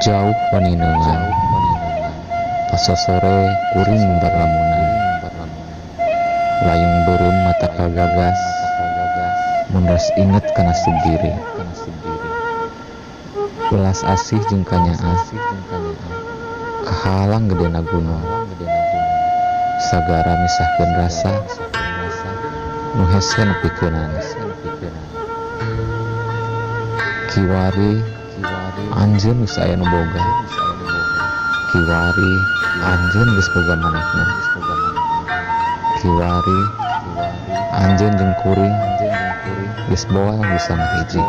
Jauh wanineungan, pasosore kuring barlamunan. Layung beureum mata kagagas, mun ras inget ka nasib diri. Welas asih jeung kanyaah, kahalang gedena gunung. Sagara misahkeun rasa, nu hese nepikeunan. Kiwari anjeun geus aya nu boga. Kiwari anjeun geus boga manehna. Kiwari anjeun jeung kuring geus boal bisa ngahiji.